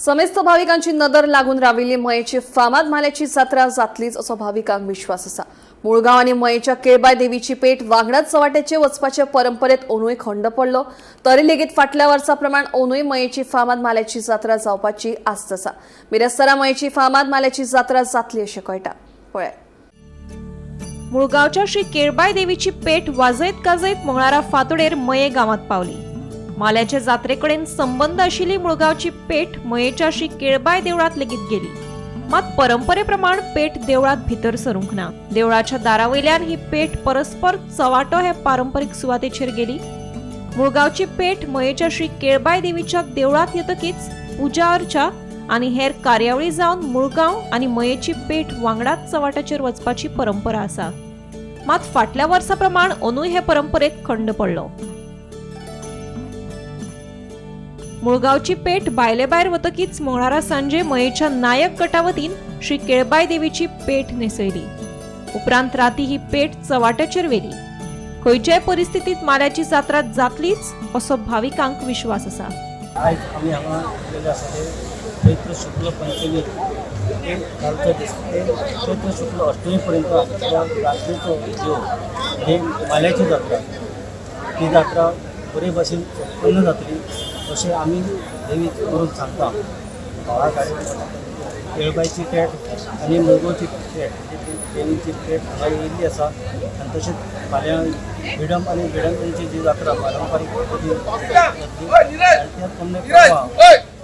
समेस्त भाविकांची नदर लागून राविल्ली मयेची फामाद म्हाल्याची जात्रा जातलीच असो भाविकांक विश्वास आसा. मुळगांव आनी मयेच्या केळबाय देवीची पेठ वांगडाच चवाट्याचे वचपाचे परंपरेत ओनूय खंड पडलो तरी लेगीत फाटल्या वर्सा प्रमाण ओनूय मयेची फामाद म्हाल्याची जात्रा जावपाची आस्त आसा. बिरेस्तारा मयेची फामाद म्हाल्याची जात्रा जातली अशें कळटा. पळयात. मुळगांवच्या श्री केळबाय देवीची पेठ वाजयत गाजयत मंगळारा फांतोडेर मये गांवांत पावली. माल्याचे जात्रेकडेन संबंद आशिल्ली मुळगांवची पेठ मयेच्या श्री केळबाय देवळांत लेगीत गेली. मात परंपरेप्रमाण पेठ देवळांत भितर सरूंक ना. देवळाच्या दारावयल्यान ही पेठ परस्पर चवाटो हे पारंपरीक सुवातेचेर गेली. मुळगांवची पेठ मयेच्या श्री केळबाय देवीच्या देवळांत येतकीच पुजा अर्चा आनी हेर कार्यावळी जावन मुळगांव आनी मयेची पेठ वांगडाच चवाट्याचेर वचपाची परंपरा आसा. मात फाटल्या वर्सा प्रमाण अंदूय हे परंपरेत खंड पडलो. मुळगांवची पेठ भायले भायर वतकीच मंगळारा सांजे मयेच्या नायक गटा वतीन श्री केळबाय देवीची पेठ न्हेसयली. उपरांत राती ही पेठ चवाट्याचेर व्हेली. खंयच्याय परिस्थितीत माल्याची जात्रा जातलीच असो भाविकांक विश्वास आसा. आयज आमी हांगा गेल्ले आसा ते चैत्र शुक्ल पंचमी ते कालचो दीस ते चैत्र शुक्ल अष्टमी पर्यंत आमच्या जात्रेचो देव हे माल्याची जात्रा, ही जात्रा बरे भाशेन उत्पन्न जातली अशें आमी देवी करून सांगता. केळबायची पेठ आनी मुळगांवची पेठ, देवीची पेठ हांगा येयल्ली आसा. आनी तशेंच फाल्यां बिडम आनी बिडम जी जात्रा पारंपारीक पद्दतीन जातली आनी त्याच प्रमाणे परवां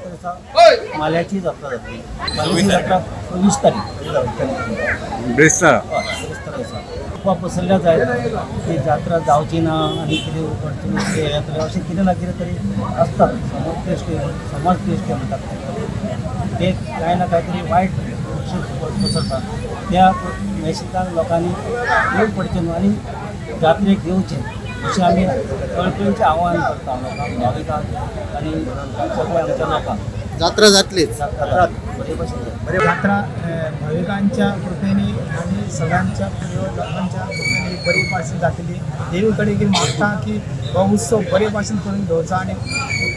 दिसा माल्याची जात्रा जातली. माल्याची जात्रा 24 तारीख. बेस्तारा. हय, बिरेस्तारा दिसा. अफवा पसरल्या जायत की जात्रा जावची ना आनी कितें अडचणी कितें येतलें, अशें कितें ना कितें तरी आसतात. समाज पेश्टे, समाज पेश्टे म्हणटात ते, ते कांय ना कांय तरी वायट अशें पसरतात. त्या मेशिकान लोकांनी येवन पडचें न्हू आनी जात्रेक येवचें अशें आमी कळकळीचें आव्हान करता लोकांक, भाविकांक आनी सगळ्या आमच्या लोकांक. जात्रा जातलीच. जात्रा बरे भशेन जाता. जात्रा भाविकांच्या कृपेने आणि सगळ्यांच्या लोकांच्या कृपेने बरी भाशेन जातली. देवी कडेन की मागता की हो उत्सव बरे भाशेन करून घेवचो आनी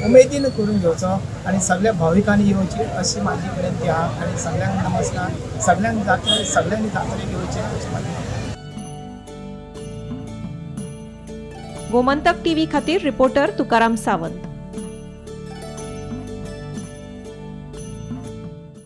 उमेदीन करून घेवचो आनी सगळ्या भाविकांनी येवची अशी माझी विनंती आहा. आनी सगळ्यांक नमस्कार. सगळ्यांक जात्रा, सगळ्यांनी जात्रेक येवचें अशी माझी विनंती. गोमंतक टीव्ही खातीर रिपोर्टर तुकाराम सावंत.